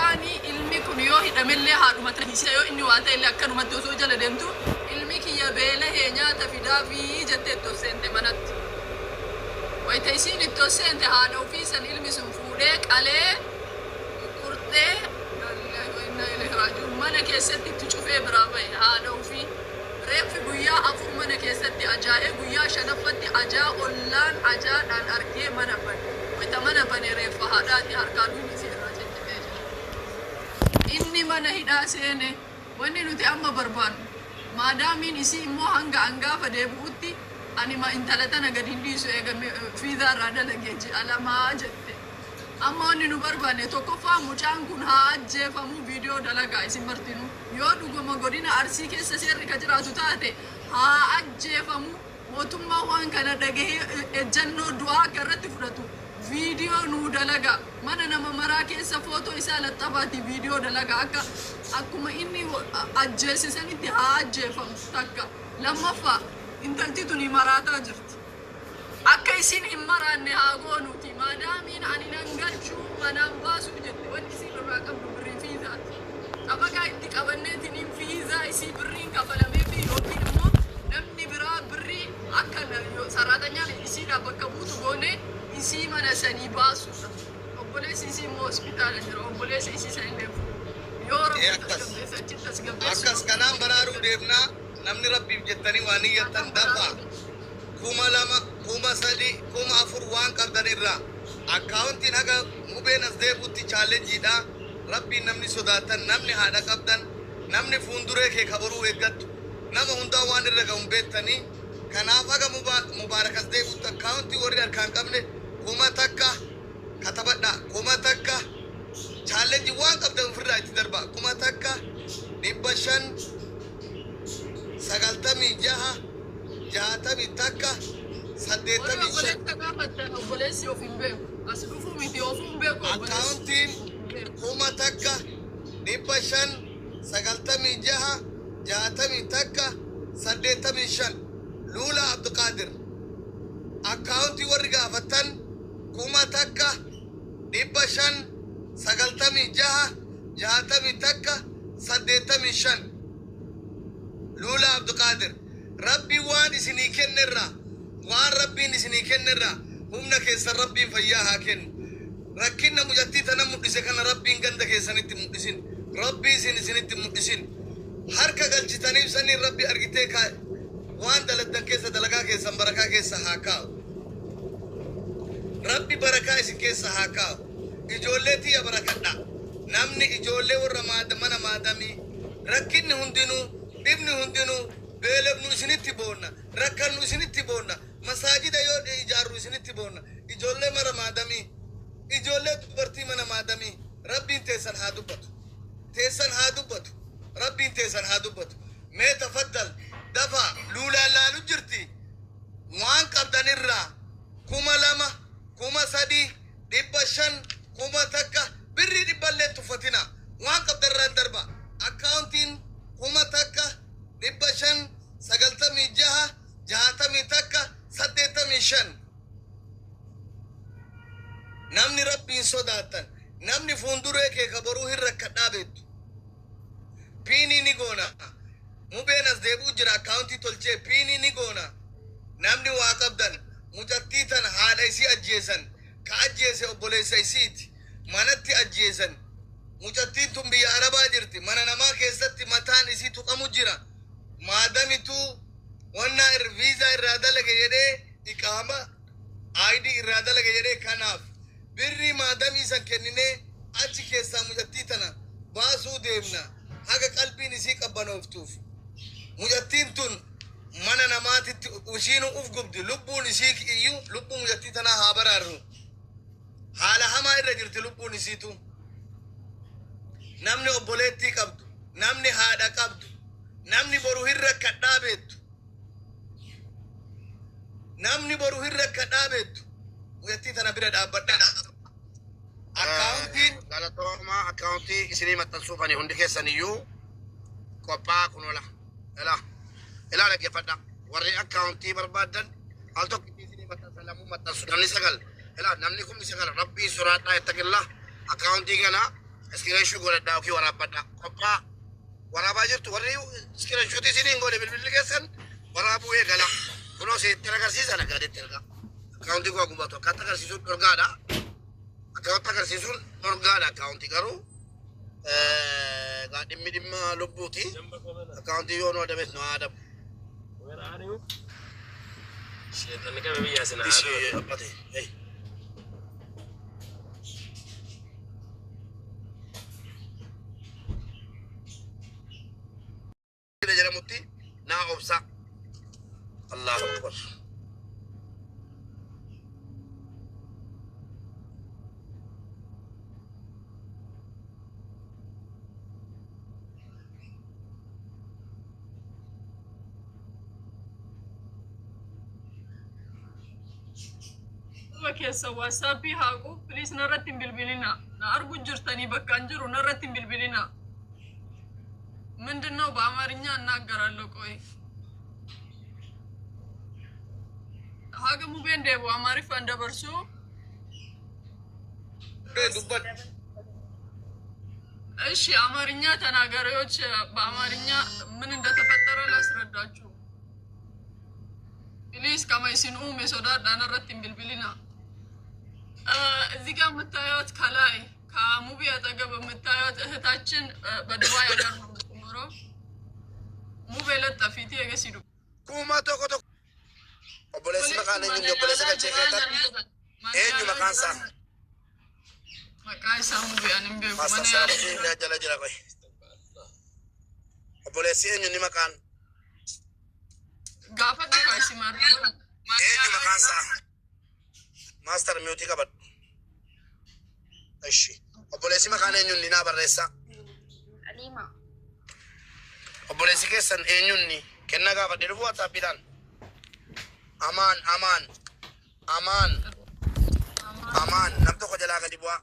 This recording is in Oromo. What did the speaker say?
Xabaqaanii ilmi kun yoo hidhamellee haadhuma hiisisa, yoo inni waa ta'ellee akkanumatti osoo jala deemtu ilmi kiyya beelahee nyaata fidaafii jettee itti ol seente manatti. Wayita isiin itti ol seente haadha ofii san ilmi sun fuudhee qalee qurxee mana keessatti itti cufee biraa bahe haadha ofii. Reeffi guyyaa 4 mana keessatti ajaa'ee guyyaa shanaffatti ajaa ollaan ajaadhaan argee mana bane. Wayita mana bane reeffa haadhaati harkaa luuni isii irraa ciccitee jira. Inni mana hidhaa seene. Wanni nuti amma barbaannu maadaamiin isii immoo hanga an gaafa deebi'utti ani ma intala tana gad hin dhiisu eega fiizaa irraa dalagee ji'a lamaa jette. Amma wanni nu barbaanne tokkoffaa mucaan kun haa ajjeefamuu viidiyoo dalagaa isin martinuu. Yoo dhuguma godina Arsii keessa seerri ka jiraatu taate haa ajjeefamu, mootummaan waan kana dhagahee ejjannoo du'aa akka irratti fudhatu viidiyoo nuu dalagaa. Mana nama maraa keessa footoo isaa laxxafaatii viidiyoo dalagaa akka akkuma inni ajjeese sanitti haa ajjeefamu takka. Lammaffaa intalti tuni maraataa jirti. Akka isiin hin maraanne haa goonuuti. Maadaamiin ani nan galchuu manaan baasuu jette. Wanni isiin irraa qabdu birrii fiizaati. Xabaqaa itti qabanneetiniin fiizaa isii birriin kafalameefii yookiin immoo namni biraa birrii akka sarraatanyaan isiidhaaf bakka buutu goonee isii mana sanii baasuudha. Obboleessi isii immoo hospitaala jira. Obboleessa isii sanillee fuudhu. Yoo Rabbi Akkas. tasgabbeesse achitti tasgabbeessu. Akkas kanaan baraaruu deemnaa. Namni Rabbiif jettanii waa niyyattan dafaa. 2000, 3000, 4000 waan qabdan irraa akkaawuntiin haga Mubeen as deebi'utti chaalenjiidha. Rabbiin namni sodaattan, namni haadha qabdan, namni fuunduree kee ka boruu eeggattu, nama hundaa waan irra ga'u hin beektanii. Kanaaf haga Mubaarak as deebi'utti akkaawuntii warri harkaa hin qabne 1000 katabadhaa. 1000 chaalenjii waan qabdan ofirraa itti darbaa. 1000 500 96 61 Warri 85. obboleessa gaafattan obboleessi of hin beeku. As dhufuu miti ofuu hin beeku obboleessi. Akkaawuntiin 1000 500 96 61 85 Luula Abduqaadir. Akkaawuntii warri gaafattan 1000 500 96 61 85 Luula Abduqaadir. Rabbi waan isinii kennerraa, waan Rabbiin isinii kennerraa humna keessan Rabbiin fayyaa haa kennu. Rakkinna mucattii tana mul'ise kana Rabbiin ganda keessanitti mul'isin. Rabbii isin isinitti mul'isin. Harka galchitaniif saniin Rabbi argitee ka waan daladdan keessa dalagaa keessan barakaa keessa haa kaa'u. Rabbi barakaa isin keessa haa kaa'u. Ijoollee tiyya barakadha. Namni ijoollee warra mana maadamii rakkinni hundinuu dhibni hundinuu beelofnu isinitti boonna. Rakkannu isinitti boonna. Masaajida yoo ijaarru isinitti boonna. Ijoollee mara maadamii. Ijoollee dubartii mana maadamii. Rabbiin teessan haa dubbatu. Teessan haa dubbatu. Rabbiin teessan haa dubbatu. Mee tafaddal dafaa luulaan laalu jirti. Waan qabdan irraa 2000, 3000, 500, 1000 birrii dhibballee tuffatina. Waan qabdan irraan darba. Akkaawuntiin 1000 500 96 61 85. Namni Rabbiin sodaattan, namni fuunduree kee ka boruu hin rakkadhaa beektu. Piinii ni goona. Mubeen as deebi'u jira akkaawuntii tolchee piinii ni goona. Namni waa qabdan mucattii tana haadha isii ajjeesan ka ajjeese obboleessa isiiti. Manatti ajjeesan. Mucattiin tun biyya Arabaa jirti. Mana namaa keessatti mataan isii tuqamu jira. Maadamituu wannaa viizaa irraa dalage jedhee iqaama ID irraa dalage jedhee kanaaf birrii maadamii san kenninee achi keessaa mucattii tana baasuu deemna. Haga qalbiin isii qabbanooftuuf. Mucattiin tun mana namaatitti ishiinuu uf gubdi. Lubbuun isii iyyuu lubbuu mucattii tanaa haa baraarru. Haala hamaa irra jirti lubbuun isiitu. Namni obboleettii qabdu, namni haadha qabdu, namni boru hin rakkadhaa beektu. Namni boru hin rakkadhaa beektu. Mucattii tana bira dhaabbadhaa. Akkaawuntiin Galatoomaa, akkaawuntii isinii maxxansuuf ani hundi keessan iyyuu qophaa'aa kun ola. Ilaa ilaa dhaggeeffadha. Warri akkaawuntii barbaaddan al tokko isinii maxxansa lamuu maxxansu namni sagal. Ilaa namni 9000 Rabbii soraadhaa ittaqillaa akkaawuntii kana Screenshot godhadhaa yookiin waraabbadhaa. Qophaa waraabaa jirtu warri screenshotii isiniin godhe bilbilli keessan waraabuu eegala. Kunoo isinitti agarsiisa nagaadhetti ergaa. Akkaawuntii koo gubatu akkatti agarsiisuun dhorgaadha. Akkaawuntii agarsiisuun dhorgaadha akkaawuntii garuu dhimmi dhimma lubbuuti. Akkaawuntii yoo nu adabees nu haa adabu. Sheexanni qabe biyyaa sinaa Ishee abbate. Hey. Jedhamutti naa obsa. Allahu akbar. Quba keessa WhatsAppii haaqu, please narratti hin bilbilina. Na argu jirtanii bakka hin jiru narratti hin bilbilina. ምንድን ነው በአማርኛ እናገራለሁ። ቆይ haga mubeen deebi'u Amaariffaan dabarsu. Dubbadhu. እሺ አማርኛ ተናጋሪዎች በአማርኛ ምን እንደተፈጠረ ላስረዳችሁ። Please kama isin uume sodaadhaa narratti hin bilbilina። እዚህ ጋር የምታዩት ከላይ ከሙቢ አጠገብ የምታዩት እህታችን በዱባይ ሀገር ነው የምትኖረው። ሙቤ ለጠፊቲ የገሲዱ 1001. Obboleessi maqaan eenyuun obboleessa galchee keessan eenyu maqaan isaa? Maqaa isaa ሙቤ ani hin beeku. Master Mana yaala Salamutiin jala jira qoy. Obboleessi eenyu ni maqaan? Gaafadhu kaasi marraa. Eenyu maqaan isaa? Master mute qabadhu. Ishi. Obboleessi maqaan eenyuun ni naa barreessaa. Alima. Obboleessi keessan eenyuun ni kenna gaafadhe dhufu WhatsAppiidhaan. Amaan, amaan, amaan, amaan, nam tokko jalaa gadi bu'aa.